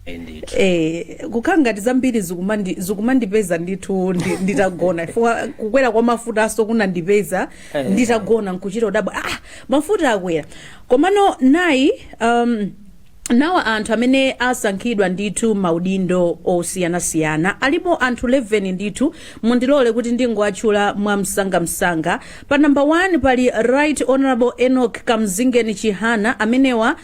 Ndithu. Kukhala ngati zambiri zikumandipeza ndithu nditagona, chifukwa kukwera kwa mafutaso kunandipeza nditagona, nkuchita kudabwa, ah, mafuta akwera. Komano nayi nawa anthu amene asankhidwa ndithu maudindo osiyanasiyana, alipo anthu 11 ndithu. Mundilole kuti ndingoatchula mwamsangamsanga. Pa namba 1 pali Right Honorable Enoch Kamzingeni Chihana. Amenewa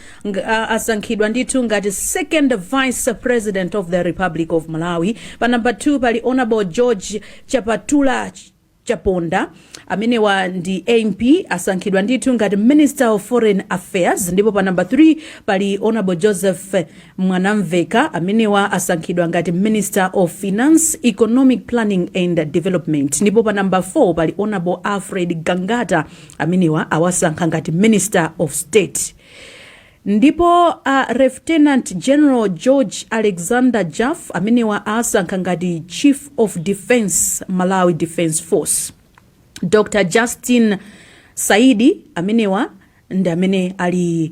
asankhidwa ndithu ngati second vice president of the Republic of Malawi. Pa namba 2 pali Honorable George Chapatula Chaponda. Amenewa ndi MP, asankhidwa ndithu ngati Minister of Foreign Affairs. Ndipo pa namba 3 pali Honorable Joseph Mwanamveka. Amenewa asankhidwa ngati Minister of Finance, Economic Planning and Development. Ndipo pa namba 4 pali Honorable Alfred Gangata. Amenewa awasankha ngati Minister of State. Ndipo Lieutenant General George Alexander Jaff, amenewa asankha ngati Chief of Defense, Malawi Defense Force. Dr Justin Saidi, amenewa ndi amene ali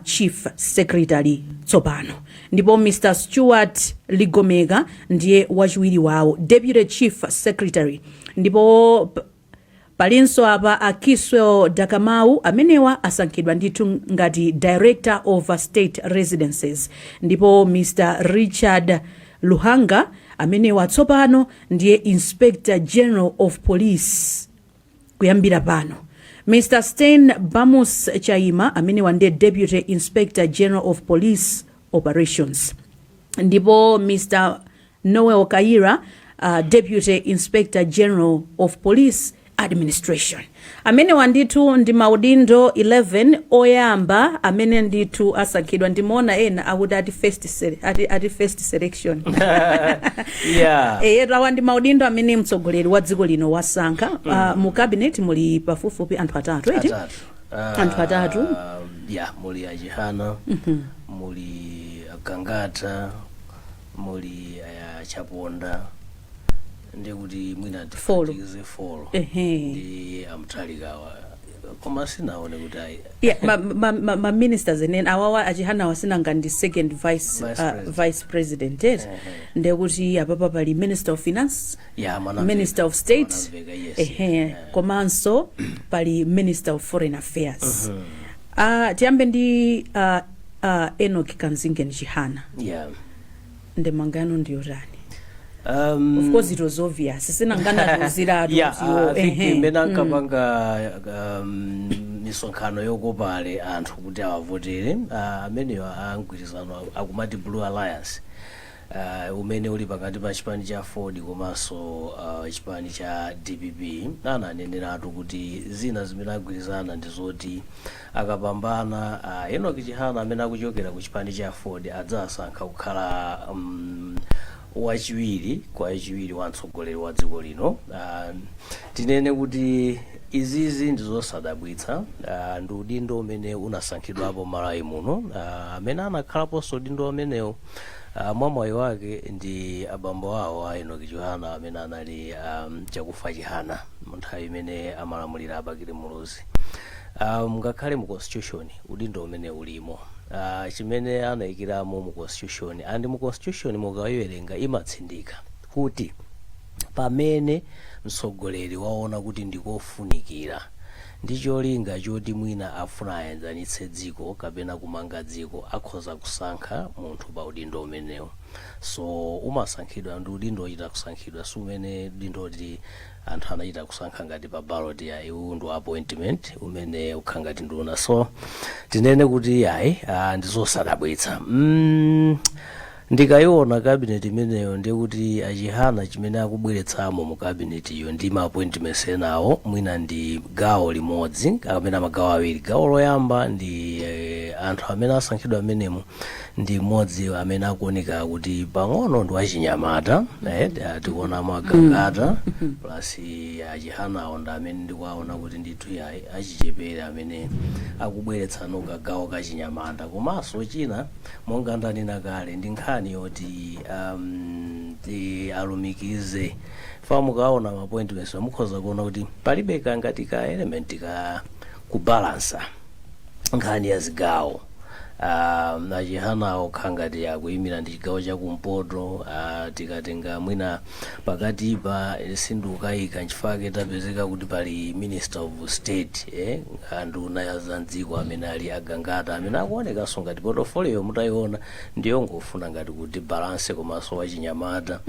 Chief Secretary tsopano. Ndipo Mr Stuart Ligomeka ndiye wachiwiri wawo, Deputy Chief Secretary. Ndipo palinso apa a Kiswell Dakamau. Amenewa asankhidwa ndithu ngati Director of State Residences. Ndipo Mr Richard Luhanga, amenewa tsopano ndiye Inspector General of Police kuyambira pano. Mr Stain Bamus Chaima, amenewa ndiye Deputy Inspector General of Police Operations. Ndipo Mr Noel Kaira, Deputy Inspector General of Police Administration. Amenewa ndithu ndi maudindo 11 oyamba amene ndithu asankhidwa. Ndimaona ena akuti ati first selection. Awa ndi maudindo amene mtsogoleri wa dziko lino wasankha. Mu cabinet muli pafupifupi anthu atatu, eti? Atatu. Anthu atatu. Ya, muli aChihana, muli aGangata, muli aChaponda, ndikuti mwina Four. tiphatikize four ndi aMutharikawa, koma sinaone kuti ayi. Yeah, ma ministers enen awawa, aChihana wasinanga ndi second vice, Vice president. Vice president, eti? Ndekuti apapa pali Minister of Finance, Ya, Mwanamveka. Minister of State, Mwanamveka, yes. Komanso pali Minister of Foreign Affairs. Tiyambe ndi Enoch Kamzingeni Chihana. Ndemangano ndiyotani? Of course it was obvious, sinanganatuziratu. Yeah, I think imene ankapanga misonkhano yokopale anthu kuti awavotere, ameneyo amgwirizano akumati Blue Alliance, umene uli pakati pa chipani cha Aford komanso chipani cha DPP, ananeneratu kuti zina zimene agwirizana ndi zoti akapambana, Enoch Chihana amene akuchokera ku chipani cha Aford adzasankha kukhala wachiwiri kwa wachiwiri wa mtsogoleri wa dziko lino. Tinene kuti izizi ndi zosadabwitsa. Ndi udindo umene unasankhidwapo Malawi muno. Amene anakhalaponso udindo umenewo mwa moyo wake ndi abambo awo a Enoch Chihana, amene anali Chakufa Chihana mu nthawi imene amalamulira aBakili Muluzi. Ngakhale mu constitution udindo umene ulimo, chimene anayikiramo mu constitution, and mu constitution mukayiwerenga imatsindika kuti pamene mtsogoleri waona kuti ndikofunikira ndi cholinga choti mwina afuna ayanjanitse dziko kapena kumanga dziko, akhoza kusankha munthu pa udindo umenewo. So umasankhidwa, ndi udindo ochita kusankhidwa, si umene udindo oti anthu anachita kusankha ngati pa ballot ya iwu, ndi appointment umene ukhala ngati nduna. So tinene kuti ayi, ndi zosadabwitsa. Ndikayiona cabinet imeneyo, ndiye kuti aChihana chimene akubweretsamo mu cabinet iyo ndi ma appointments enawo, mwina ndi gawo limodzi kapena magawo awiri. Gawo loyamba ndi anthu amene asankhidwa amenemo, ndi mmodzi amene akuoneka kuti pang'ono ndi wachinyamata, tikuonamo aGangata plus aChihanawo, ndi amene ndikuwaona kuti ndithu yayi, achichepere amene akubweretsano kagawo kachinyamata. Komanso china, monga ndanena kale, ndi nkhani yoti ti alumikize fa mukaona ma appointments, mukhoza kuona kuti palibe kangati ka element ka kubalansa nkhani ya zigawo. A Chihana okha ngati akuyimira ndi chigawo chakumpoto. Tikatenga mwina pakatipa, sindikukayika nchifukwa tapezeka kuti pali Minister of State, anduna ya za mdziko amene ali Agangata, amene akuonekanso ngati portfolio mutayiona ndiyongofuna ngati kuti balance, komanso wachinyamata.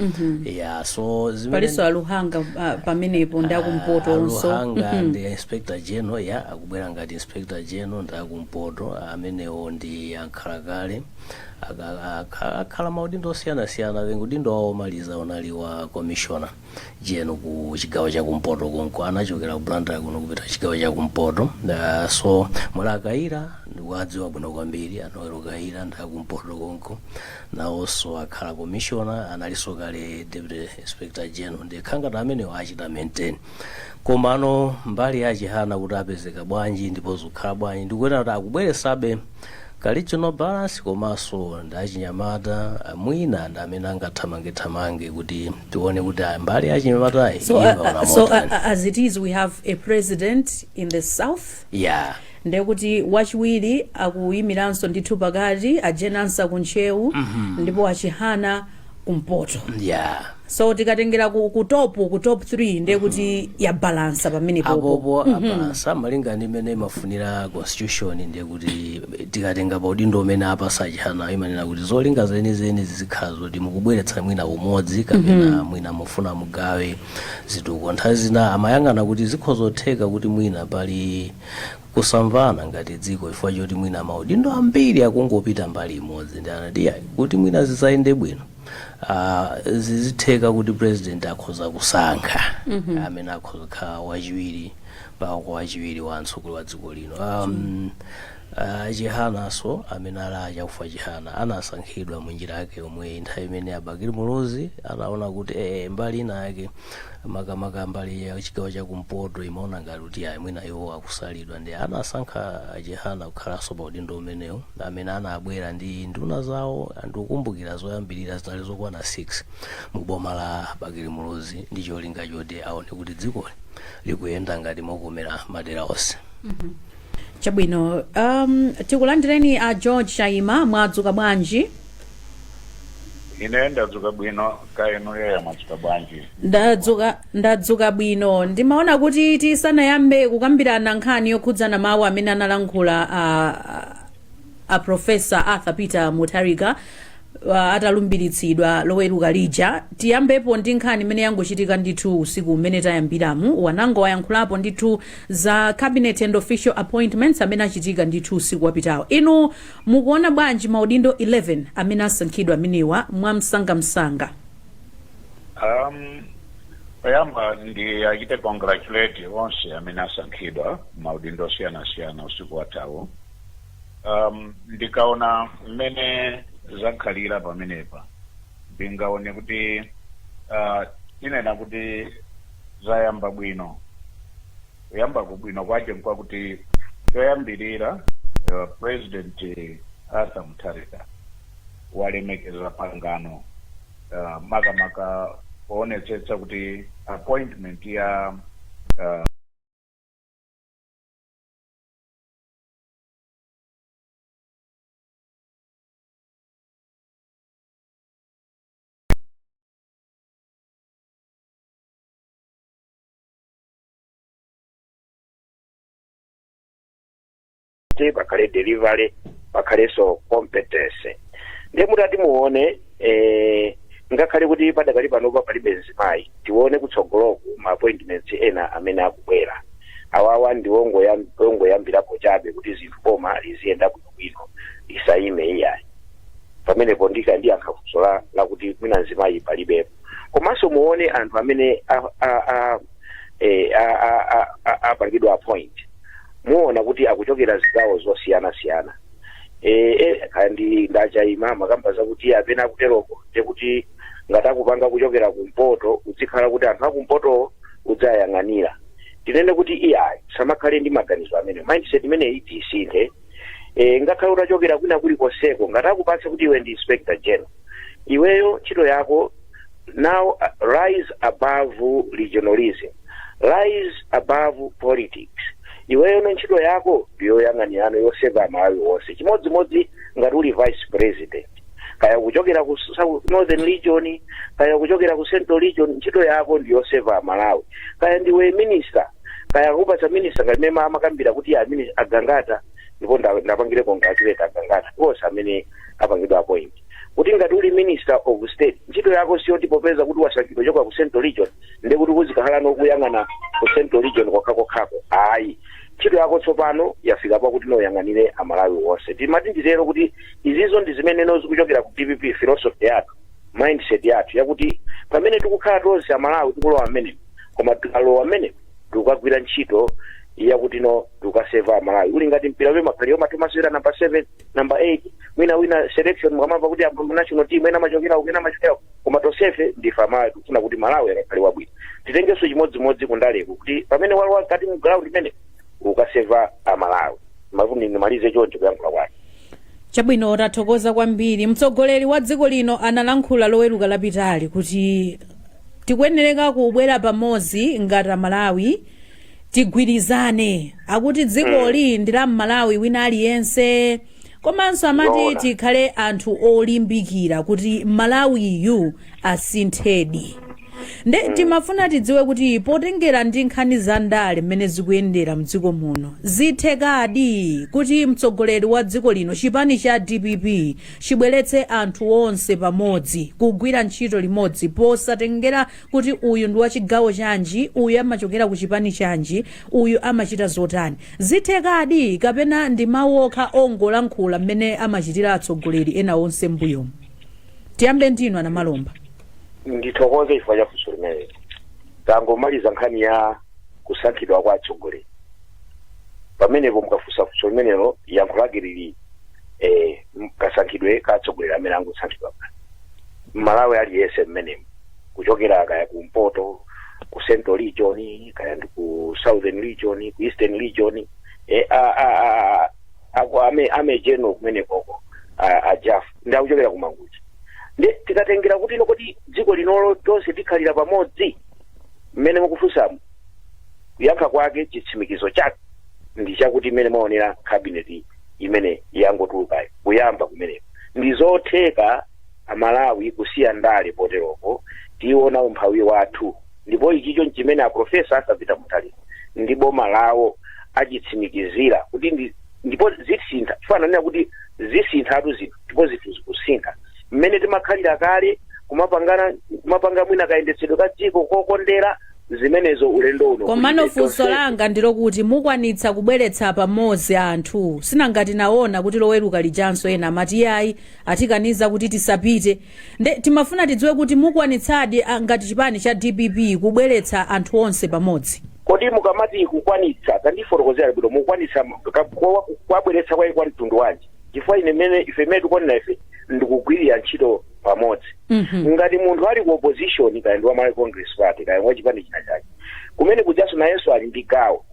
Ya, so zimene Palinso aLuhanga pamenepo ndi akumpotonso. Aluhanga ndi Inspector General. Ya, akubwera ngati Inspector General, ndi akumpoto amenewo, ndi ankhalakale. Akhala maudindo osiyanasiyana. Venga udindo wawo omaliza unali wa Commissioner General ku chigawo chakumpoto konko, anachokera ku Blantyre kuno kupita chigawo chakumpoto. So muli Akaira, ndikuwadziwa bwino kwambiri, a Noel Kayira, ndi akumpoto konko nawonso, akhala commissioner, analinso kale Deputy Inspector General. Ndi khangati amenewo achita maintain. Komano mbali ya Chihana kuti apezeka bwanji ndipo zikukhala bwanji, ndikuona kuti akubweresabe ka regional balance, komanso ndi achinyamata, mwina ndi amene angathamangethamange kuti tione kuti mbali ya achinyamatayi So, so as it is, we have a president in the south, ndekuti wachiwiri akuyimiranso ndithu pakati, a Jane Ansah kuNtcheu, ndipo aChihana kumpoto. So tikatengera ku top 3, ndekuti yabalansa pamenepopo. Apopo abalansa malinga ndi imene imafunira constitution. Ndiye kuti tikatenga pa udindo umene apasa Chihana, imanena kuti zolinga zenizeni zizikhala zoti mukubweretsa mwina umodzi kapena mwina mufuna mugawe zitukuko. Nthawi zina amayang'ana kuti zikhozotheka kuti mwina pali kusamvana ngati dziko chifukwa choti mwina maudindo ambiri akungopita mbali imodzi, ndi anati yayi, kuti mwina zisayende bwino, zizitheka kuti president akhoza kusankha amene akhoza kukhala wachiwiri pako wachiwiri wa mtsogoleri wa dziko lino. Chihanaso amene ali aChakufwa Chihana anasankhidwa munjira yake yomwe nthawi imene aBakili Muluzi anaona kuti mbali ina yake, makamaka mbali ya chigawo chakumpoto, imaona ngati kuti ayi, mwina iwo akusalidwa, ndi anasankha Chihana kukhalanso pa udindo umenewu, amene anabwera ndi nduna zawo. Ndikukumbukira zoyambirira zinali zokwana 6 mu boma la Bakili Muluzi, ndi cholinga choti aone kuti dzikoli likuyenda ngati mokomera madera onse. Chabwino, tikulandireni a George Chaima. Mwadzuka bwanji? Ine ndadzuka bwino, kaya mwadzuka bwanji? Ndadzuka bwino. Ndimaona kuti tisanayambe kukambirana nkhani yokhudzana mawu amene analankhula a Professor Arthur Peter Mutharika atalumbiritsidwa Loweruka lija, tiyambepo ndi nkhani imene yangochitika ndithu usiku umene tayambiramu. Wanango wayankhulapo ndithu za cabinet and official appointments amene achitika ndithu usiku wapitawo. Inu mukuona bwanji maudindo 11 amene asankhidwa amenewa mwamsangamsanga? Poyamba ndi achite congratulate onse amene asankhidwa maudindo osiyanasiyana usiku wathawu. Ndikaona mmene zakhalira pamenepa, ndingaone kuti tinena kuti zayamba bwino. Kuyamba kubwino kwache nkwakuti choyambirira, President Arthur Mutharika walemekeza pangano, makamaka poonetsetsa kuti appointment ya pakhale delivery, pakhalenso competence. Ndiye mutati muone, ngakhale kuti padakali panopa palibe mzimayi, tione kutsogoloku ma appointments ena amene akubwera. Awawa ndi ongoyambirapo chabe kuti zinthu boma liziyenda bwinobwino, lisayime iyayi. Pamenepo ndiyankha funso lakuti mwina mzimayi palibepo. Komanso muone anthu amene apangidwa appoint, muona kuti akuchokera zigawo zosiyanasiyana. Kandi ndachayima makamba zakuti apena akuteroko, ndekuti ngati akupanga kuchokera kumpoto, uzikhala kuti anthu akumpoto udzayang'anira. Tinene kuti iyayi, samakhale ndi maganizo amene, mindset imeneyi tisinthe. Ngakhale utachokera kwina kulikonseko, ngati akupatsa kuti iwe ndi Inspector General, iweyo ntchito yako now, rise above regionalism, rise above politics. Iweyo no ntchito yako ndiyoyang'anirano, yoseva Malawi wonse chimodzimodzi. Ngati uli vice president, kaya kuchokera ku Northern Region, kaya kuchokera ku Central Region, ntchito yako ndiyoserve Malawi. Kaya ndiwe minister, kaya kupatsa minister, ngati mene amakambira kuti ya Agangata, ndipo ndapangire congratulate Agangata onse amene apangidwa appoint, kuti ngati uli minister of state, ntchito yako siyoti popeza kuti wasankhidwa choka ku Central Region ndekuti uzikhala nokuyang'ana ku Central Region kokhakokhako. Ayi, ntchito yako tsopano yafika pakuti noyang'anire Amalawi onse. Timati nditero kuti izizo ndi zimene zikuchokera ku DPP, philosophy yathu, mindset yathu, yakuti pamene tikukhala tonse Amalawi tikulowa mmene, koma tikalowa mmene tikukagwira ntchito yakuti no tikukaserve Amalawi. Uli ngati mpira we makhali yoma timasewera number 7, number 8, mwina wina selection, mukamamva kuti national team ena amachokera uku, ena amachokera uku, koma tonsefe ndife Amalawi, tikufuna kuti Malawi akakhale wabwino. Titengenso chimodzimodzi kundaleko, kuti pamene walowa mkati mu ground imene ukaserve Amalawi. Mafundi ndimalize choncho kuyankhula kwake. Chabwino, tathokoza kwambiri. Mtsogoleri wa dziko lino analankhula Loweruka lapitali kuti tikuyenereka kubwera pamodzi ngati Amalawi, tigwirizane, akuti dzikoli ndi la Mmalawi wina aliyense, komanso amati Zoona. tikhale anthu olimbikira kuti Malawiyu asinthedi. Nde timafuna tidziwe kuti potengera ndi nkhani za ndale mmene zikuyendera mdziko muno, zithekadi kuti mtsogoleri wa dziko lino, chipani cha DPP, chibweretse anthu onse pamodzi kugwira ntchito limodzi, posatengera kuti uyu ndi wa chigawo chanji, uyu amachokera ku chipani chanji, uyu amachita zotani? Zithekadi, kapena ndi mawu okha ongolankhula mmene amachitira atsogoleri ena onse mbuyomu? Tiyambe ndinu, Anamalomba. Ndithokoze chifukwa cha funso limeneli. Tangomaliza nkhani ya kusankhidwa kwa atsogoleri. Pamenepo mukafunsa funso limenelo, yankho lake lili kasankhidwe ka atsogoleri amene angosankhidwa pano, Mmalawi aliyense mmenemo, kuchokera kaya kumpoto, ku Central Region, kaya ndi ku Southern Region, ku Eastern Region, a, aku ame general kumenekoko, a Jaf ndi akuchokera ku Manguchi. Ndi tikatengera kuti ino kuti dziko linolo tonse tikhalira pamodzi mmene mukufunsamu, kuyankha kwake, chitsimikizo chake ndi chakuti mmene mwaonera cabinet imene yangotulukayo, kuyamba kumeneko ndi zotheka Amalawi kusiya ndale poteroko, tiona umphawi wathu. Ndipo ichicho nchimene aprofesa asapita Mutharika ndi boma lawo achitsimikizira kuti ndipo zisintha, chifananira kuti zisinthatu zinthu, ndipo zinthu zikusintha. Mmene timakhalira kale kumapangana, kumapanga mwina kayendetsedwe ka dziko kokondera zimenezo, ulendo uno Komano kulibe. funso Tonse- langa ndilokuti mukwanitsa kubweretsa pamodzi anthu? Sinangati naona kuti Loweruka lijanso ena amati yayi, atikaniza kuti tisapite. Nde timafuna tidziwe kuti mukwanitsadi ngati chipani cha DPP kubweretsa anthu onse pamodzi? Kodi mukamati kukwanitsa, tandifotokozera bwino, mukwanitsa kwabweretsa kwayi kwa mtundu wanji? Chifukwa ine mene ife mene tikuonera ife ndikugwirira ntchito pamodzi. Ngati munthu ali ku opposition, kaya ndi wa Malawi Congress Party, kaya wa chipani china chake, kumene kujaso nayenso ali ndi gawo.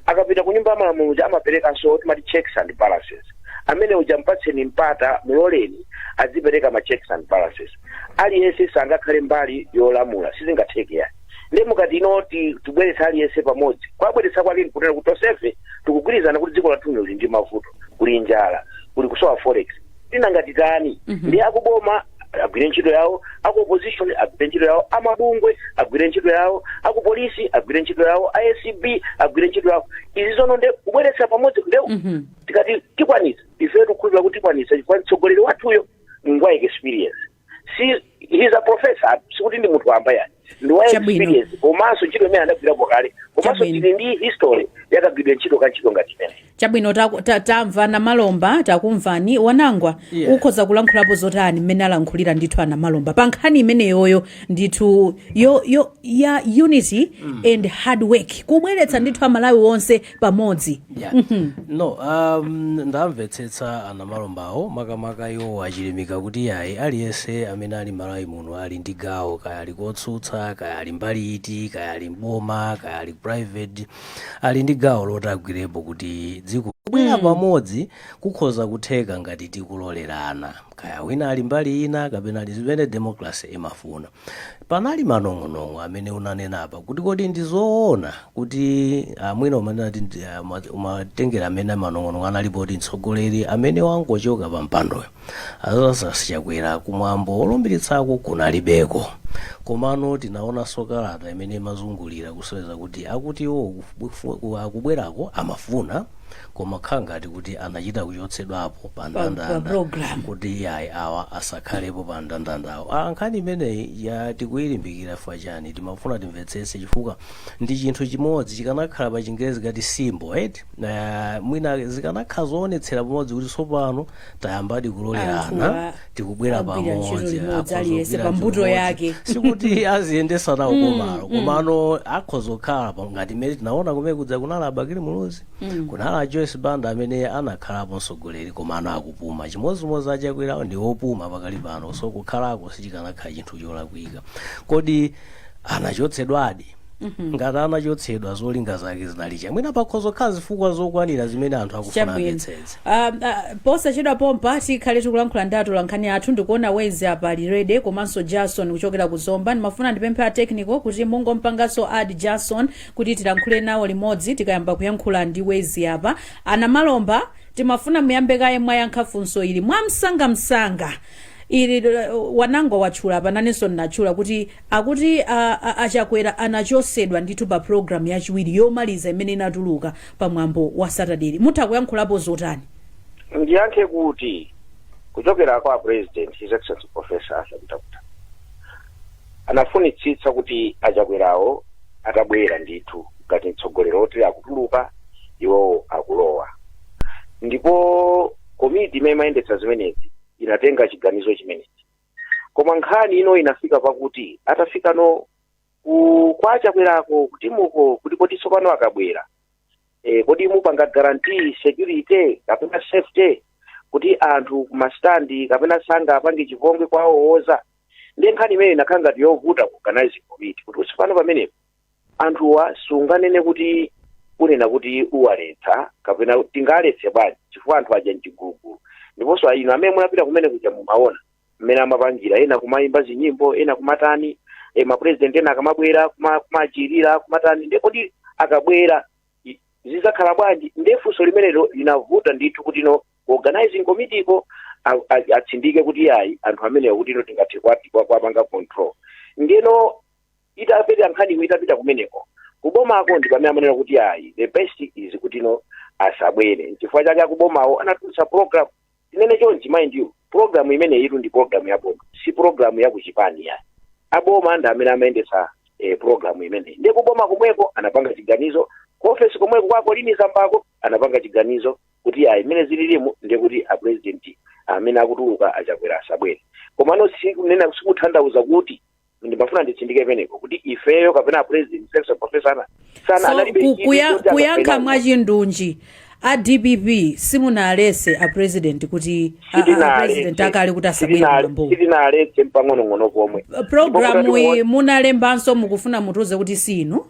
Akapita ku nyumba ya malamulo uja amaperekanso, timati checks and balances. Amene uja mpatseni mpata, muloleni azipereka ma checks and balances. Aliyense sangakhale mbali yolamula, sizingatheke yani. Ndi mukati ino tibweretsa aliyense pamodzi, kwabweretsa kwake nkunena kuti tonsefe tikugwirizana kuti dziko lathu lino lili ndi mavuto, kuli njala, kuli kusowa forex, tinangati tani? Ndi akuboma agwire ntchito yawo, aku opposition agwire ntchito yawo, amabungwe agwire ntchito yawo, akupolisi agwire ntchito yawo, ACB agwire ntchito yawo. Izi zono nde kubweretsa pamodzi nde tikati tikwanitsa, ife tikukhulupirira kuti tikwanitsa, chifukwa mtsogoleri wathuyo ngwa experience. Si he's a professor, sikuti ndi munthu wamba yani, ndi wa experience, komanso ntchito imene anagwirapo kale, komanso tili ndi history yakagwidwe ntchito ka ntchito ngati imene. Chabwino, tamva Namalomba, takumvani Wanangwa. Ukhoza kulankhulapo zotani mmene alankhulira ndithu Anamalomba pa nkhani imeneyoyo ndithu yo ya unity and hard work, kubweretsa ndithu Amalawi onse pamodzi? Yeah. No, ndamvetsetsa Anamalombawo, makamaka iwo achilimika kuti yayi, aliyense amene ali Malawi muno ali ndi gawo, kaya ali kotsutsa, kaya ali mbali iti, kaya ali mboma, kaya ali private, ali ndi gawo loti agwirepo kuti dziko kubwera pamodzi kukhoza kutheka ngati tikulolerana. Kaya wina ali mbali ina kapena ali zimene democracy imafuna. Panali manong'onong'o amene unanena apa kuti kodi ndizoona kuti mwina umanena kuti umatengera amene manong'onong'o analipo kuti mtsogoleri amene wangochoka pa mpandoyo, a Lazarus Chakwera, kumwambo olumbiritsako kunalibeko. Komano tinaonanso kalata imene imazungulira kusonyeza kuti akuti iwo akubwerako amafuna, koma khala ngati kuti anachita kuchotsedwapo pa pa ndandanda program. Kuti iyayi, awa asakhalepo pa mndandandawo. Nkhani imeneyi ya tikuyilimbikira chifukwa chani? Timafuna timvetsetse, chifukwa ndi chinthu chimodzi chikanakhala pa Chingerezi ngati symbol, right? Mwina zikanakhala zoonetsera pamodzi kuti tsopano tayambadi kulolerana, Anthuwa tikubwera agwira ntchito pamodzi, limodzi, akhoza aliyense kugwira pa mbuto ntchito yake. limodzi. Sikuti aziyendesanawo komalo, komano akhoza kukhala ngati mmene tinaona kumene kudza kunali a Bakili Muluzi, kunali a Joyce Banda amene anakhalapo mtsogoleri komano akupuma. Chimodzimodzi aChakwerawo ndi opuma pakali pano, so kukhalako sichikanakhala chinthu cholakwika. Kodi anachotsedwadi? Ngati anachotsedwa, zolinga zake zinali chani? Mwina pakhoza kukhala zifukwa zokwanira zimene anthu akufuna amvetsetse. Posachedwa pompa tikhale tikulankhula ndi atolankhani athu. Ndikuona Wezi apa ali ready, komanso Jason kuchokera ku Zomba. Ndimafuna ndipemphe a technical kuti mungompanganso add Jason kuti tilankhule nawo limodzi tikayamba kuyankhula ndi Wezi apa. Anamalomba, timafuna muyambe kaye mwayankha funso ili mwamsangamsanga ili. Wanangwa watchula apa, nanenso ndinatchula kuti akuti aChakwera anachosedwa ndithu pa program yachiwiri yomaliza imene inatuluka pamwambo wa Saturday. Mutha kuyankhulapo zotani? Ndiyankhe kuti kuchokera kwa President, His Excellency Professor Arthur Peter Mutharika, anafunitsitsa kuti aChakwerawo atabwera ndithu ngati mtsogoleri oti akutuluka, iwowo akulowa, ndipo komiti imene imayendetsa zimenezi inatenga chiganizo chimenechi. Koma nkhani ino inafika pakuti atafikano kwa aChakwerako kutimuko kuti kodi tsopano akabwera, kodi mupanga guarantee security kapena safety kuti anthu kumastandi kapena sanga apange chipongwe kwawowoza? Ndiye nkhani imene inakhala ngati yovuta ku organizing committee kuti tsopano pamenepo anthuwa sunganene kuti kunena kuti uwaletsa kapena tingaletse bwanji, chifukwa anthu aja mchigulugulu. Ndiponso inu amene munapita kumene kuja mumaona mmene amapangira, ena kumayimba zinyimbo, ena kumatani, mapresident ena akamabwera kumachirira, kumatani. Ndiye kodi akabwera zidzakhala bwanji? Ndiye funso limenelo linavuta ndithu kuti no organizing committee ko atsindike kuti ayi, anthu amenewo kuti ino tingathe kuwapanga control. Ndiyeno itapita nkhaniyo, itapita kumeneko kubomako, ndi pamene amanena kuti ayi, the best is kuti no asabwere. Nchifukwa chake akubomawo anatulutsa program. Tinene chonchi, mind you, program imene itu ndi program ya boma, si program ya kuchipani ya aboma. Ndi amene amayendetsa program imeneyi. Ndiye kuboma komweko anapanga chiganizo, ku ofesi komweko kwa Colleen Zambako anapanga chiganizo kuti ayi, imene zililimu ndiye kuti a President amene akutuluka aChakwera asabwere. Komano sikunena, sikutanthauza kuti, ndimafuna nditsindike penepo, kuti ifeyo kapena a President Professor Professor ana sana so analibe chidwi choti kuyankha akapena mwachindunji, a DPP simunalese a President kuti a President akale kuti asabwere kumwambo? Sitinaletse mpang'onong'ono pomwe. Programu iyi Ndipo munalembanso, mukufuna mutuze kuti sinu?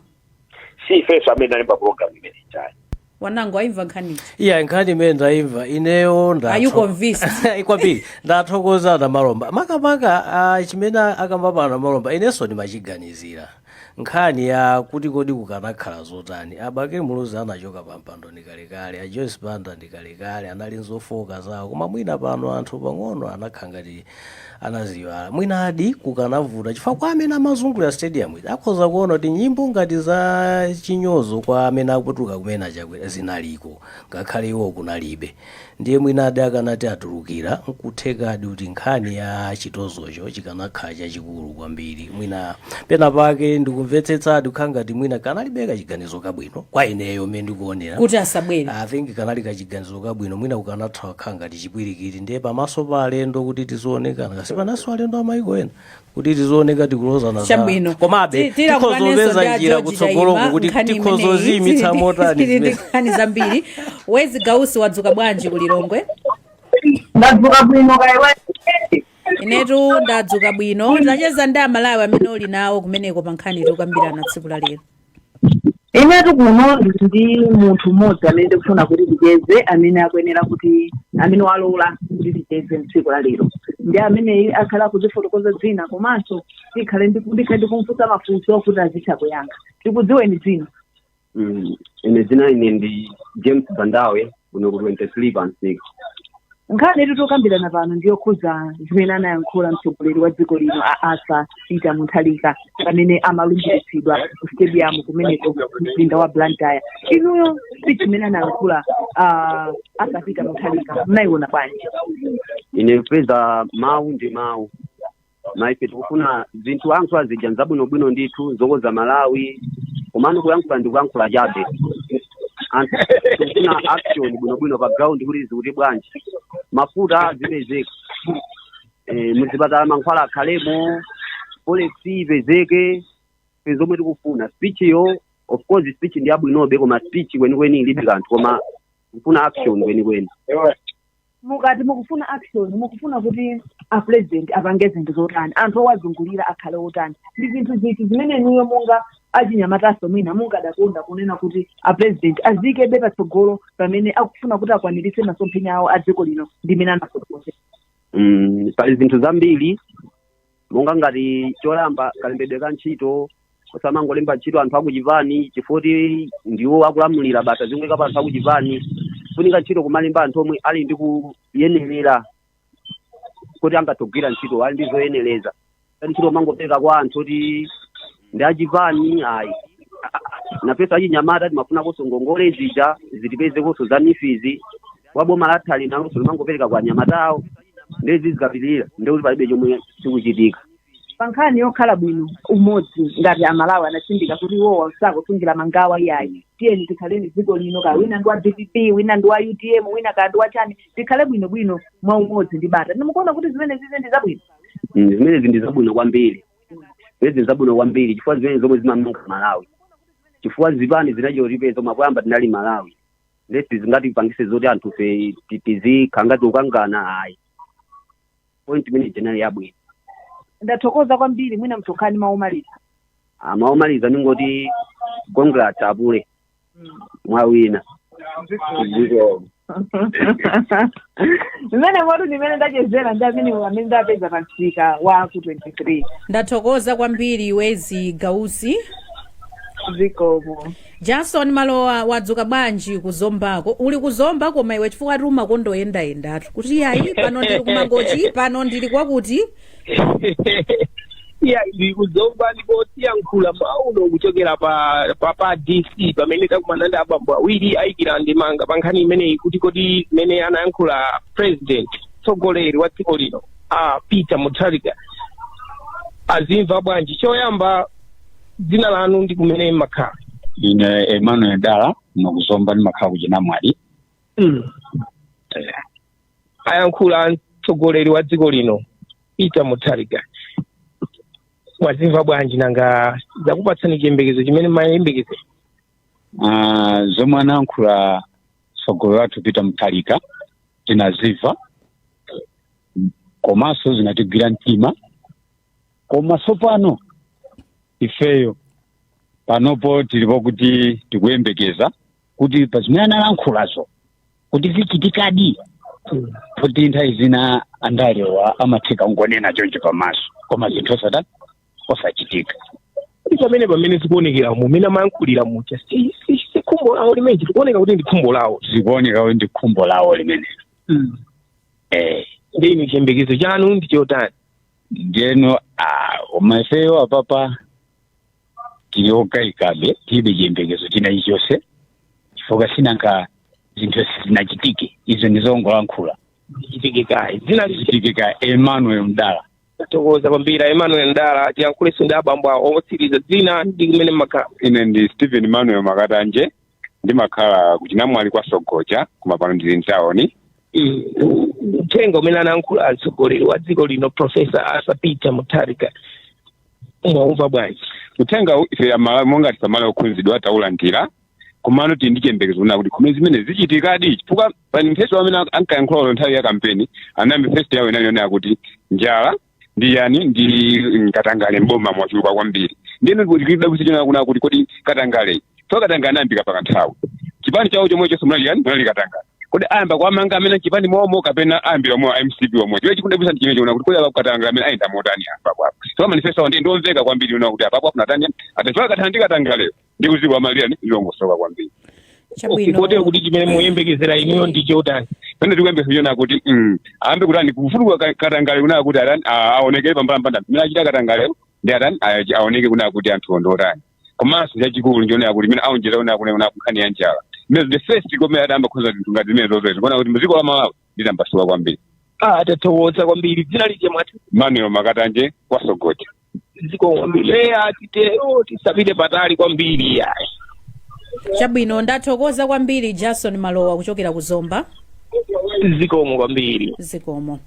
Si ifenso amene nalemba program imene ichayi. Wanango aimva nkhaniyi? Iya, nkhani imene ndayimva ineyo. Are you convinced? Kwambiri. Ndathokoza Namalomba, makamaka chimene akamba pano Namalomba inenso ndimachiganizira. Nkhani ya kuti kodi kukanakhala zotani, aBakili Muluzi anachoka pa mpando ndi kalekale, a Joyce Banda ndi kalekale, anali nzofoka zawo, koma mwina pano anthu pang'ono anakhala ngati anaziwala. Mwina adi kukanavuta, chifukwa kwa amene amazungulira stadium iji akhoza kuona kuti nyimbo ngati za chinyozo kwa amene akutuluka kumene aChakwera zinaliko, ngakhale iwo kunalibe. Ndiye mwina adi akanati atulukira, nkuthekadi kuti nkhani ya chitozocho chikanakhala chachikulu kwambiri. Mwina pena pake ndikumvetsetsadi kukhala ngati mwina kanalibe kachiganizo kabwino kwa ineyo mmene ndikuonera kuti asabwere. I think kanali kachiganizo kabwino. Mwina kukanatha kukhala ngati chipwirikiti, ndiye pamaso pa alendo kuti tizionekana, kasi pananso alendo amayiko ena, kuti tizioneka tikulozana Chabwino. Komabe Tilakulanenso tikhoza ndi a kupeza njira George kutsogoloko Chaima, kuti nkhani tikhoza imeneyi. ziyimitsa motani Tili ndi zimene. nkhani zambiri. Wezi Gausi, wadzuka bwanji kuLilongwe? Ndadzuka bwino, kaiwe? Inetu ndadzuka bwino. Tacheza ndi Amalawi amene uli nawo kumeneko pa nkhani tikukambirana tsiku la lero. Inetu kuno ndili ndi munthu mmodzi amene ndikufuna kuti ticheze, amene akuyenera kuti, amene walola kuti ticheze mtsiku la lero, ndi ameneyi akhala akudzifotokoza dzina, komanso tikhale ndikhale ndikumfunsa mafunso kuti azitha kuyankha. Tikudziweni dzina. Ine dzina ine ndi James Bandawe, kuno ku 23 pa 6. Nkhani yetu tokambirana pano ndiyokhuza zimene anayankhula mtsogoleri wa dziko lino a Arthur Peter Mutharika pamene amalumbiritsidwa ku stadium kumeneko mzinda wa Blantyre. Inuyo, speech imene anayankhula Arthur Peter Mutharika mnayiona bwanji? Ine kupeza mawu ndi mawu, maife tikufuna zinthu ayankhula zija nzabwinobwino ndithu zokoza Malawi, komano kuyankhula ndi kuyankhula chabe. Anthu tikufuna action bwinobwino pa ground, kuti zikuti bwanji, mafuta azipezeka, muzipatala mankhwala akhalemo, forex ipezeke, zomwe tikufuna. Speech yo, of course speech ndi yabwinobe, koma speech kwenikweni ilibe kanthu, koma tikufuna action kwenikweni. Mukati mukufuna action, mukufuna kuti a president apange zinthu zotani? Anthu owazungulira akhale otani? Ndi zinthu ziti zimene inuyo monga achinyamataso mwina mungadakonda kunena kuti a president aziyikebe patsogolo pamene akufuna kuti akwaniritse masomphenya awo a dziko lino ndi mene anafotokozera? Pali zinthu zambiri, monga ngati choyamba kalembedwe ka ntchito, osamangolemba ntchito anthu akuchipani chifukwa ndiwo akulamulira bata zingweka pa anthu akuchipani. Funika ntchito kumalemba anthu omwe ali ndi kuyenerera kuti angathe ntchito, ali ndi zoyenereza. Ntchito mangopereka kwa anthu kuti ndi achipani, ayi. Nafenso achinyamata timafuna ngongole zija zitipezekonso za NEEF zi wa boma lathali nalonso limangopereka kwa anyamatawo, ndezi zikapitirira ndekuti palibe chomwe chikuchitika. Pa nkhani yokhala bwino umodzi ngati Amalawi, anatsindika kuti iwowa sakusungira mangawa iyayi, tiyeni tikhaleni dziko lino, ka wina ndi wa DPP, wina ndi wa UTM, wina ka ndi wa chani, tikhale bwinobwino mwa umodzi ndi bata. Ndimukuona kuti zimene zizi ndi zabwino? Zimenezi ndi zabwino kwambiri, zimenezi ndi zabwino kwambiri, chifukwa zimene zomwe zimamanga Malawi, chifukwa zipani zinachotipeza koma poyamba tinali Malawi. Ndesi zingatipangise zoti anthu fe tizikhala ngati ukangana, ayi. Point imene inali yabwino. Ndathokoza kwambiri. Mwina mtokhani maomaliza. Maomaliza ningoti congrats apule, mwawina. Ziko. Mmene motu ndimene ndachezera ndi amene ndapeza pa msika wa ku 23. Ndathokoza kwambiri, Wezi Gausi. Zikomo. Jason Malowa, wadzuka bwanji kuZombako? Uli kuZomba koma iwe, chifukwa ati umakondoyendayendatu kuti yayi, pano ndili kuMangochi, pano ndili kwakuti. Iya, ndili kuZomba ndipo tiyankhula mauno kuchokera pa DC pamene takumana ndi abambo awiri ayikira ndemanga pa nkhani imeneyi, kuti kodi zimene anayankhula president, mtsogoleri wa dziko lino a Peter Mutharika, azimva bwanji? Choyamba, dzina lanu ndi kumene mmakhala? Ine Emmanuel Dala, kuno kuZomba, ndimakhala kuChinamwali. Ayankhula mtsogoleri wa dziko lino Peter Mutharika, mwazimva bwanji? Nanga zakupatsani chiyembekezo chimene mayembekeze? Zomwe anayankhula mtsogoleri wathu Peter Mutharika tinazimva, komanso zinatigwira mtima. Koma tsopano ifeyo panopo tilipo kuti tikuyembekeza kuti pa zimene analankhulazo kuti zichitikadi, kuti nthawi zina andalewa amatheka kungonena choncho pamaso, koma zinthu osatani, osachitika. Kuti pamene zikuonekera mumene amayankhulira muja, si khumbo lawo limene tikuoneka kuti ndi khumbo lawo? Zikuoneka kuti ndi khumbo lawo limenelo. Ndi inu chiyembekezo chanu ndi chotani? Ndiyeno koma ifeyo apapa tili okayikabe, tilibe chiyembekezo china chilichonse, chifukwa sinanka zinthu sizinachitike, izo ndizongolankhula. Zichitike kayi dzina? Zichitike ka Emmanuel Mdala. Tathokoza kwambiri, Emmanuel Mdala. Tiyankhulenso ndi abambo awo otsiriza, dzina ndi kumene mmakhala. Ine ndi Stephen Manuel Makatanje, ndimakhala kuChinamwali kwa Sogoja, koma pano ndili mtawuni. Uthenga umene anayankhula mtsogoleri wa dziko lino Professor Arthur Peter Mutharika mwaumva bwanji? Uthenga ife Amalawi monga tisamale okhunzidwa taulandira, komano tili ndi chiyembekezo kuna kuti kome zimene zichitikadi, chifukwa pa manifesto amene ankayankhula nthawi ya kampeni, ana manifesto yawo inali yonena kuti njala ndi yani ndi katangale mboma mwachuluka kwambiri. Ndiyeno tikidabwisa chonena kuna kuti kodi katangale So katangale anayambika pakanthawi, chipani chawo chomwe chonse munali yani? Munali katangale. Kodi ayamba kuwamanga amene chipani momo kapena ayambira omwe MCP omwe? Chimene chikundabwisa ndi chimene chiona kuti kodi apa katangale amene ayenda motani apa kwapo. So manifesto awo ndi ndomveka kwambiri, una kuti apapo afuna tani, atachiwa kathana ndi katangale ndi kuziwa malira ndilongosoka kwambiri. Chabwino. Kotero kuti chimene muyembekezera inuyo ndi chotani? Pene tikuyembekezera kuti ayambe kutani kufutuka katangale, kuna kuti atani, aonekere pambalambanda mmene achita katangale ndi atani, aoneke kuna kuti anthu ndotani. Komanso chachikulu nchionera kuti imene aonjeza kuna kuti kuna nkhani ya njala, imene the first komwe adayamba kukhoza zinthu ngati zimene zozoezi, kuona kuti mdziko la Malawi litambasuka kwambiri. Ah, tathokoza kwambiri. Dzina lije mwati? Manuel Makatanje kwasogoja. Zikomo kwambiri. Eya, titero tisapite patali kwambiri, ayi. Chabwino, ndathokoza kwambiri Jason Malowa kuchokera ku Zomba. Zikomo kwambiri. Zikomo.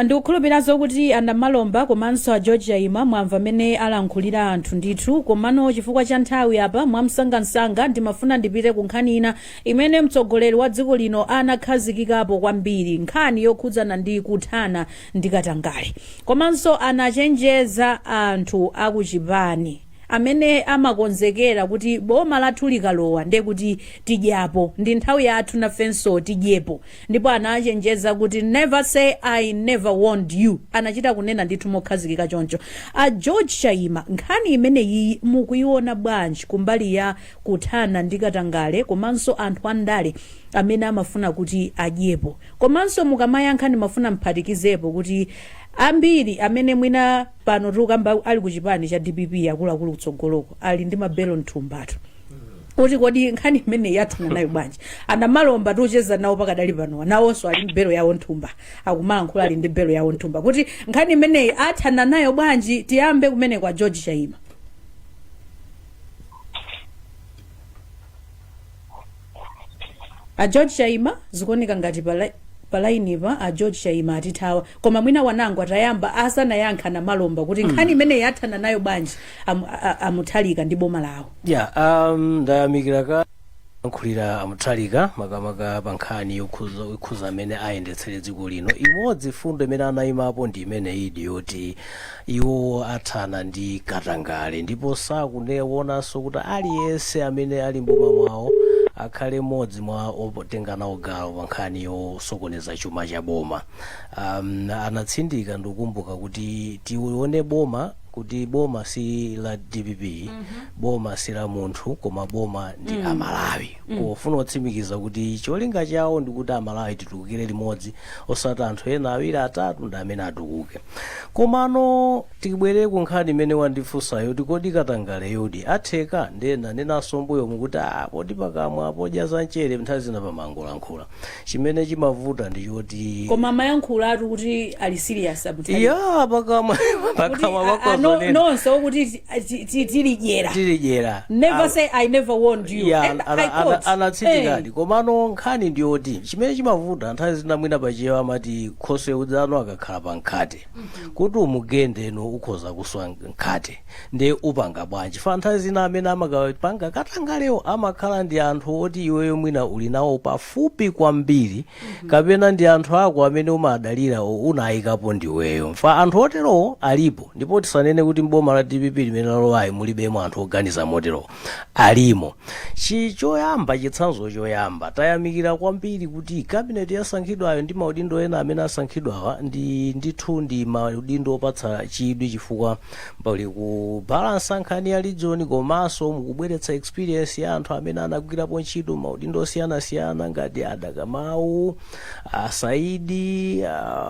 Ndikukhulupirazo kuti anamalomba komanso a George Chaima mwamva amene alankhulira anthu ndithu. Komano chifukwa cha nthawi apa, mwamsangamsanga ndimafuna ndipite ku nkhani ina imene mtsogoleri wa dziko lino anakhazikikapo kwambiri, nkhani yokhudzana ndi kuthana ndi katangale. Komanso anachenjeza anthu akuchipani amene amakonzekera kuti boma lathu likalowa ndiye kuti tidyapo, ndi nthawi yathu nafenso tidyepo. Ndipo anachenjeza kuti "Never say I never warned you." Anachita kunena ndithu mokhazikika choncho. A George Chaima, nkhani imeneyi mukuiona bwanji kumbali ya kuthana ndi katangale komanso anthu andale amene amafuna kuti adyepo? Komanso mukamayankha ndimafuna mphatikizepo kuti ambiri amene mwina pano tikukamba ali ku chipani cha DPP, akuluakulu kutsogoloko, ali ndi mabelo mthumbatu, kuti kodi nkhani imeneyi yathana nayo bwanji? Anamalomba tiucheza nawo pakadali panowa, nawonso ali ndi belo yawo nthumba, akumalankhula ali ndi belo yawo nthumba, kuti nkhani imeneyi athana nayo bwanji? Tiyambe kumene kwa George Chaima. A George Chaima, zikuoneka ngati palainipa a George Chaima atithawa, koma mwina wanango atayamba asanayankha Namalomba kuti nkhani imeneyi athana nayo bwanji amuthalika ndi boma lawo. Ya, ndayamikira ka nkhulira amuthalika, makamaka pa nkhani yokhuza amene ayendetsere dziko lino. Imodzi fundo imene anayimapo ndi imene idi yoti iwo athana ndi katangale, ndipo sakuneonanso kuti aliyense amene ali mboma mwawo akhale mmodzi mwa otenga nawo gawo pa nkhani yosokoneza chuma cha boma. Anatsindika, ndikukumbuka kuti tione boma, kuti boma si la DPP, boma si la munthu, koma boma ndi Amalawi, pofuna kutsimikiza kuti cholinga chawo ndikuti Amalawi titukukire limodzi, osati anthu ena awiri atatu ndi amene atukuke. Komano tibwere ku nkhani imene wandifunsayo kuti kodi katangale yodi atheka? Ndena nenanso mbuyo mukuti poti pakamwa podya za mchere nthawi zina pamangolankhula. Chimene chimavuta ndi choti Koma amayankhulatu kuti ali serious amuthalika. Ya, pakamwa pakamwa pakozonena. Nonse okuti tilidyera. Tilidyera. "Never say I never warned you." Ya. And I quote. Anatsindikadi. Komano nkhani ndiyoti chimene chimavuta nthawi zina, mwina pachichewa amati khoswe udzano akakhala pa mkhate, kuti umugendeno ukhoza kuswa mkhate, ndiye upanga bwanji? Fa nthawi zina amene amakapanga katangalewo amakhala ndi anthu oti iweyo mwina uli nawo pafupi kwambiri, kapena ndi anthu ako amene umadalira, unayikapo ndiweyo. Mfa anthu oterowo alipo, ndipo tisanene kuti mboma la DPP limene lalowayi mulibemo anthu oganiza moterowo, alimo. Choyamba, chitsanzo choyamba, tayamikira kwambiri kuti kabineti yasankhidwayo ndi maudindo ena amene asankhidwawa ndi ndithu ndi maudindo opatsa chidwi, chifukwa pali kubalansa nkhani ya region, komanso mukubweretsa experience ya anthu amene anagwirapo ntchito maudindo osiyanasiyana ngati Adakamau, Asaidi,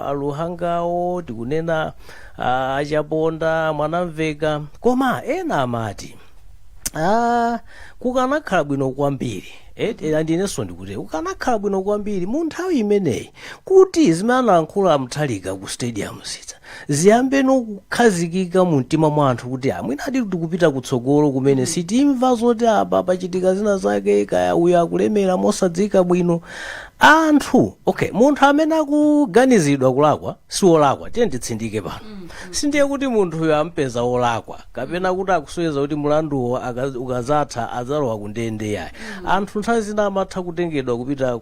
Aluhangawo, tikunena Achaponda, Mwanamveka. Koma ena amati kukanakhala bwino kwambiri, andinenso ndikuti kukanakhala bwino kwambiri mu nthawi imeneyi kuti zimene analankhula Muthalika ku stadium zija ziyambeno kukhazikika mu mtima mwa anthu, kuti amwina ati tikupita kutsogolo kumene sitimva zoti apa pachitika zina zake, kaya uyu akulemera mosadzika bwino anthu. Okay, munthu amene akuganizidwa kulakwa si wolakwa, tiye nditsindike pano. Sindiye kuti munthuyo ampeza wolakwa kapena kuti akusonyeza kuti mulanduwo ukazatha adzalowa ku ndende, yayi. Anthu nthawi zina amatha kutengedwa kupita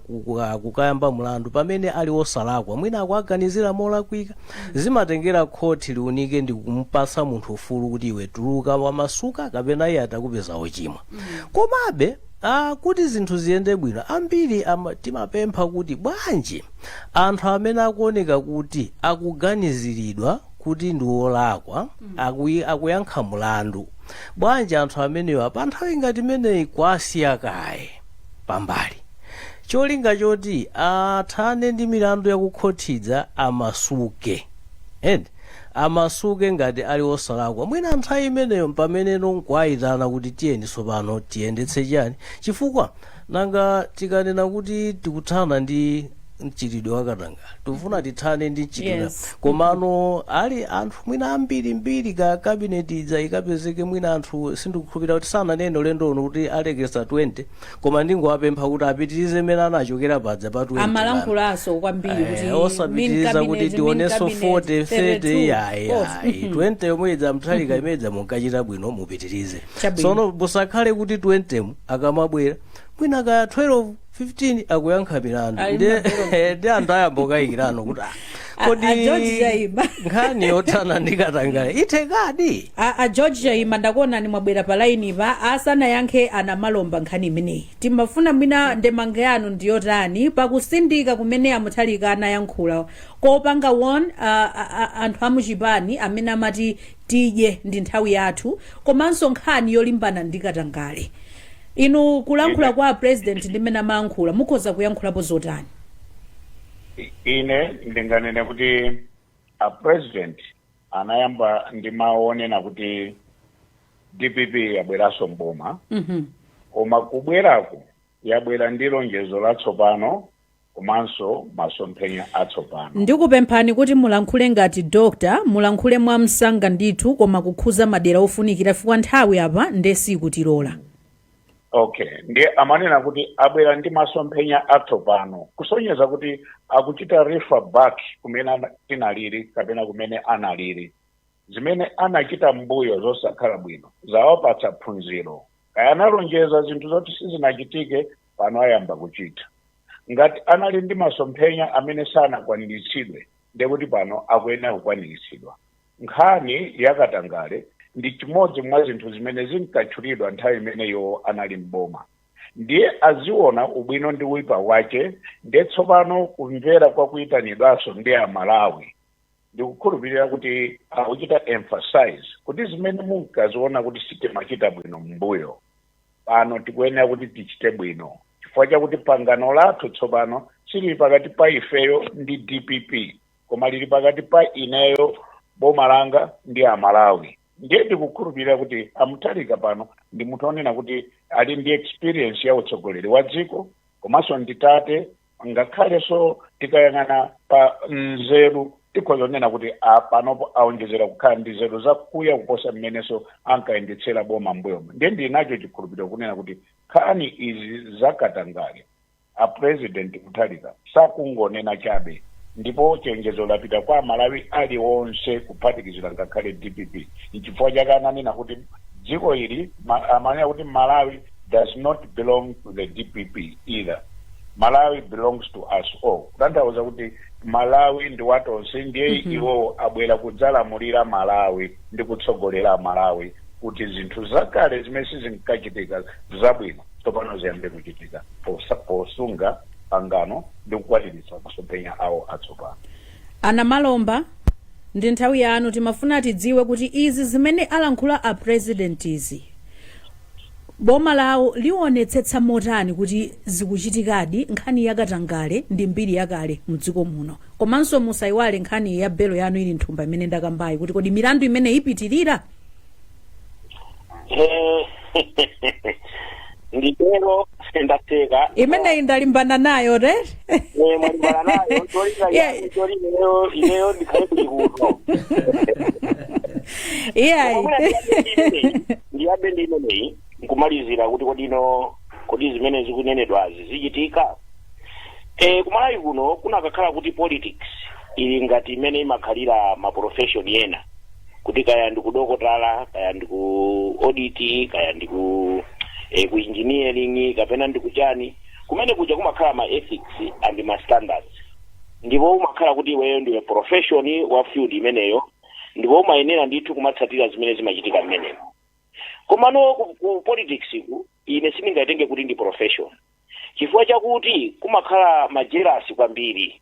kukayamba mulandu pamene ali wosalakwa, mwina akuaganizira molakwika. Zimatengera Zimatengera khoti liunike ndi kumpasa munthu ufulu kuti iwe tuluka wamasuka kapena iye atakupeza wochimwa. Komabe kuti zinthu ziyende bwino, ambiri timapempha kuti bwanji anthu amene akuoneka kuti akuganiziridwa kuti ndi wolakwa, akuyankha mulandu, bwanji anthu amenewa pa nthawi ngati imeneyi kwasiya kaye pambali, cholinga choti athane ndi milandu yakukhothidza, amasuke and amasuke ngati ali osalakwa. Mwina nthawi imeneyo pameneno nkuwayitana kuti tiyeni tsopano tiyendetse chani, chifukwa nanga tikanena kuti tikuthana ndi mchitidwe wakatangale, tikufuna tithane ndi mchitidwe, komano ali anthu mwina ambirimbiri ka cabinet idza ikapezeke mwina anthu, sindikukhulupirira kuti sananene ulendo uno kuti alekesa 20, koma ndingowapempha kuti apitirize mmene anachokera padza pa 20. Amalankhulaso kwambiri kuti osapitiriza min kuti cabinet, tionenso min cabinet, 40, 30. 32, Yayi, yayi, 20 yomwe idza Mutharika imedza munkachita bwino, mupitirize. Chabwino. Sono musakhale kuti 20 mu akamabwera mwina kaya 12, 15 akuyankha milandu. Ali Ndi anthu ayamba kukayikirano kuti kodi A George Chaima. nkhani yothana ndi katangale ithekadi? A George Chaima, ndakuonani mwabwera pa line pa. Asanayankhe anamalomba nkhani imeneyi, timafuna mwina ndemanga yanu ndiyotani pakusindika kumene aMutharika anayankhula kopanga one anthu amuchipani amene amati tidye ndi nthawi yathu, komanso nkhani yolimbana ndi katangale? Inu kulankhula kwa president ndi mmene amayankhula, mukhoza kuyankhulapo zotani? Ine ndinganene kuti a president anayamba ndi mawu onena kuti DPP yabweranso mboma, koma kubwerako yabwera ndi lonjezo latsopano komanso masomphenya atsopano. Ndikupemphani kuti mulankhule ngati doctor, mulankhule mwamsanga ndithu, koma kukhuza madera ofunikira, chifukwa nthawi apa ndesikutilola. Okay, ndiye amanena kuti abwera ndi masomphenya atsopano, kusonyeza kuti akuchita refer back kumene tinalili kapena kumene analili. Zimene anachita mbuyo zosakhala bwino zawapatsa phunziro. Kaya analonjeza zinthu zoti sizinachitike, pano ayamba kuchita. Ngati anali ndi masomphenya amene sanakwaniritsidwe, ndekuti pano akuyenera kukwaniritsidwa. Nkhani yakatangale ndi chimodzi mwa zinthu zimene zinkatchulidwa nthawi imeneyo anali mboma, ndiye aziona ubwino ndi uyipa wache. Ndiye tsopano kumvera kwa kuyitanidwanso ndi Amalawi, ndikukhulupirira kuti akuchita emphasize kuti zimene munkaziona kuti sitimachita bwino mbuyo, pano tikuyenera kuti tichite bwino, chifukwa chakuti pangano lathu tsopano silili pakati pa ifeyo ndi DPP, koma lili pakati pa ineyo, boma langa ndi Amalawi. Ndiye ndikukhulupirira kuti aMutharika pano ndi munthu onena kuti ali ndi experience ya utsogoleri wa dziko, komanso nditate. Ngakhalenso tikayang'ana pa nzeru, tikhoza kunena kuti panopo aonjezera kukhala ndi nzeru zakuya kuposa mmenenso ankayendetsera boma mbuyomo. Ndiye ndili nacho chikhulupiriro kunena kuti nkhani izi zakatangale, a President Mutharika sakungonena chabe, ndipo chenjezo lapita kwa Amalawi aliwonse, kuphatikizira ngakhale DPP. Nchifukwa chake ananena kuti dziko ili amanena kuti Malawi does not belong to the DPP either, Malawi belongs to us all, kutanthauza kuti Malawi ndi watonse. Ndiye iwowo abwera kudzalamulira Malawi ndi kutsogolera Malawi kuti zinthu zakale zimene sizinkachitika zabwino tsopano ziyambe kuchitika, posunga pangano ndi kukwaniritsa masomphenya awo atsopano. Anamalomba, ndi nthawi yanu. Timafuna tidziwe kuti izi zimene alankhula a president izi, boma lawo liwonetsetsa motani kuti zikuchitikadi? Nkhani yakatangale ndi mbiri yakale mdziko muno. Komanso musayiwale nkhani ya belo yanu ili nthumba imene ndakambayi, kuti kodi milandu imene ipitirira? Nditero, ndaseka. Imeneyi ndalimbana nayo re. Mwalimbana nayo, cholinga cholinga ineyo ndikhale kuchikuno. Iyayi. Ndiyambe ndi imeneyi nkumalizira kuti kodino kodi zimene zikunenedwazi zichitika? Kumalawi kuno kunakakhala kuti politics ili ngati imene imakhalira ma profession ena, kuti kaya ndikudokotala, kaya ndiku audit, kaya ndiku ku engineering, kapena ndikuchani, kumene kuja kumakhala ma ethics and ma standards. Ndipo umakhala kuti iweyo ndiwe profession wa field imeneyo, ndipo umayenera ndithu kumatsatira zimene zimachitika mmenemo. Komano ku politics ku, ine sindingaitenge kuti ndi profession, chifukwa chakuti kumakhala ma jealous kwambiri.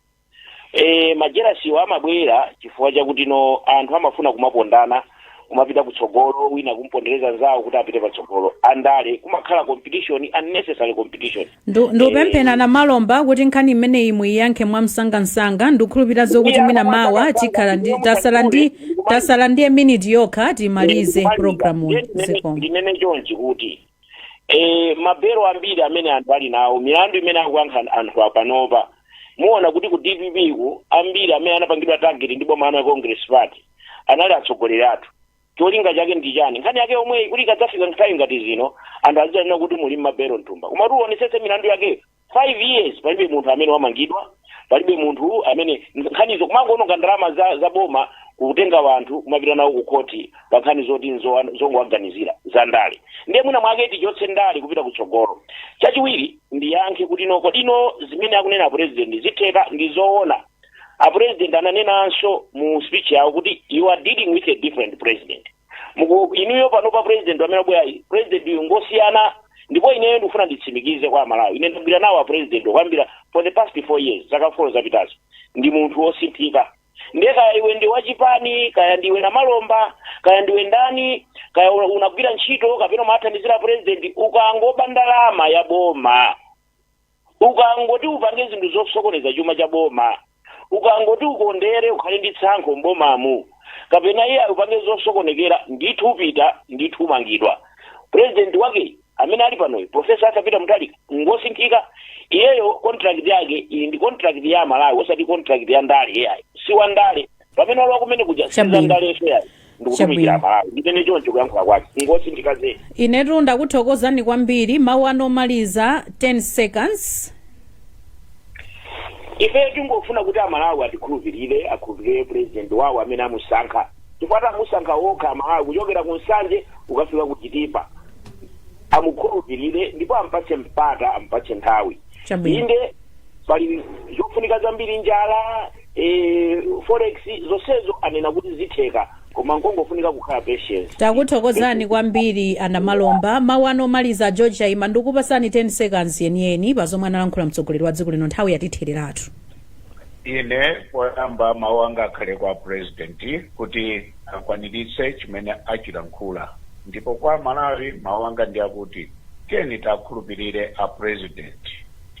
Ma jealousiwo amabwera chifukwa chakuti no, anthu amafuna kumapondana, kumapita kutsogolo, wina kumpondereza nzawo kuti apite patsogolo. Andale kumakhala competition, unnecessary competition. Ndikupemphera na Malomba kuti nkhani imeneyi muyiyankhe mwamsangamsanga. Ndikukhulupirira zokuti mwina mawa tikhala ndi tasala ndi minute yokha timalize programu. Zikomo. Ndinene chonchi kuti mabelo ambiri amene anthu ali nawo, milandu imene akuyankha anthu apanopa, muona kuti ku DPP ku ambiri amene anapangidwa target ndi boma ya Congress Party anali atsogoleri athu. Cholinga chake ndi chani? Nkhani yake yomweyi, kuti ikadzafika nthawi ngati zino anthu azidzanena kuti muli mmabelo mthumba. Koma tionetsetse milandu yake, 5 years palibe munthu amene wamangidwa, palibe munthu amene nkhanizo, kumangoononga ndalama za boma kutenga wanthu kumapita nawo ku khoti pa nkhani zoti zongowaganizira za ndale. Ndiye mwina mwake tichotse ndale kupita kutsogolo. Chachiwiri, ndiyankhe kuti no, kodino zimene akunena president zitheka? Ndi zoona, a president ananenanso mu speech yawo kuti you are dealing with a different president. Muku inuyo panopa president amene abwera, president uyu ngosiyana. Ndipo ineyo ndikufuna nditsimikize kwa Amalawi, ine ndagwira nawo a president kuyambira for the past 4 years, zaka 4 zapitazo. Ndi munthu wosinthika. Ndiye kaya iwe ndi wachipani, kaya ndiwe na Malomba, kaya ndiwe ndani, kaya unagwira ntchito kapena umathandizira president, ukangoba ndalama ya boma, ukangoti upange zinthu zosokoneza chuma cha boma, ukangoti ukondere, ukhale ndi tsankho mbomamu, kapena iye upange zosokonekera, ndithu upita, ndithu umangidwa. President wake amene ali panoyo, Professor Arthur Peter Mutharika, ngosinthika. Iyeyo contract yake ili ndi contract ya Malawi, osati contract ya ndale. Iyayi, si wa ndale. Pamene walowa kumene kuja si za ndaleso yayi, ndikutumikira Malawi. Ndimene choncho kuyankhula kwake ngosinthika zedi. Inetu ndakuthokozani kwambiri. Mawu anu omaliza, 10 seconds. Ife tingofuna kuti Amalawi atikhulupirire, akhulupirire president wawo amene amusankha, chifukwa amusankha wokha Amalawi kuchokera ku Nsanje ukafika ku Chitipa. Amukhulupirire ndipo ampatse mpata, ampatse nthawi. Inde, pali zofunika zambiri, njala, forex, zonsezo anena kuti zitheka, koma nkongofunika kukhala patience. Takuthokozani kwambiri ana Malomba. Mawu anu omaliza, George Chaima. Ndikupasani 10 seconds yeniyeni pa zomwe analankhula mtsogoleri wa dziko lino. Nthawi yatithereratu. Ine poyamba mawu anga akhale kwa president kuti akwaniritse chimene achilankhula, ndipo kwa Malawi mawu anga ndi akuti tiyeni takhulupirire a president,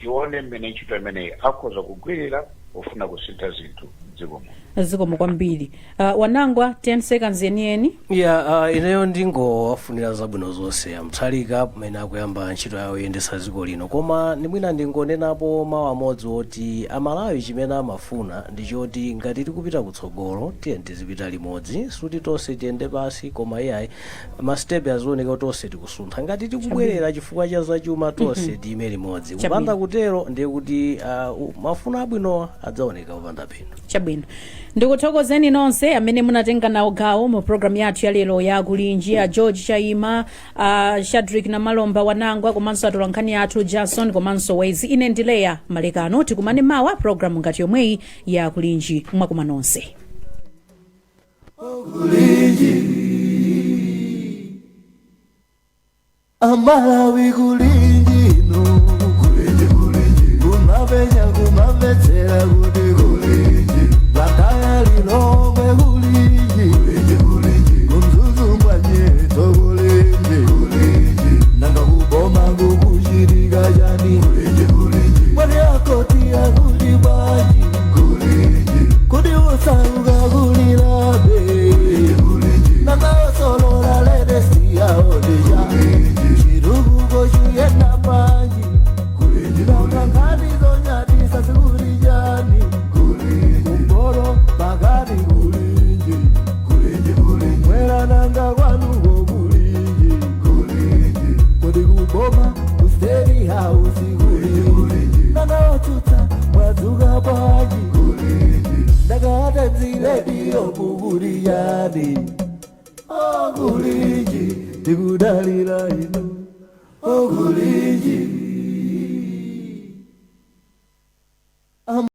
tione mmene ntchito imeneyi akhoza kugwirira pofuna kusintha zinthu mdziko muno. Zikomo kwambiri. Wanangwa, 10 seconds yeniyeni. Ya, ineyo ndingowafunira zabwino zonse aMutharika pamene akuyamba ntchito yawo yoyendetsa dziko lino. Koma ndimwina ndingonenapo mawu amodzi oti Amalawi chimene amafuna ndi choti ngati tikupita kutsogolo, tiye tizipita limodzi. Suti tonse tiyende pasi, koma iyayi, ma steps azioneka kuti tonse tikusuntha. Ngati tikubwerera chifukwa cha zachuma, tonse tiyime limodzi. Kupanda kutero ndiye kuti mafuno abwino adzaoneka opanda phindu. Chabwino, ndikuthokozeni nonse amene munatenga nawo gawo mu programu yathu ya lero ya Kulinji, a George Chaima, a Shadrick na Malomba, Wanangwa, komanso atolankhani athu Jason komanso Wezi. Ine ndileya Malekano. Tikumane mawa programu ngati yomweyi ya Kulinji. Mwakuma nonse. Kulinji, Amalawi, kulinji no, kulinji, kulinji, kumapenya kumamvetsera kuti kulinji, Blantyre, Lilongwe, kulinji, kulinji, kulinji, kuMzuzu mwanyetso, kulinji, kulinji, nanga kuboma kukuchitika chani? Kulinji, kulinji, mwani akoti akuti bwanji? Kulinji, kuti usauka kulilabe, nanga osolola latest yaodija, chitukuko chiyenda bwanji? Nanga nkhani zonyadisa zikuti chani? Kumporo pakati, kulinji, mwera, nanga kwanuko kulinji? Kodi kuboma ku State House kulinji? Nanga otsutsa mwadzuka bwanji? Ndakatadzirediyo kukuti chani? Okulinji, tikudalira inu, okulinji.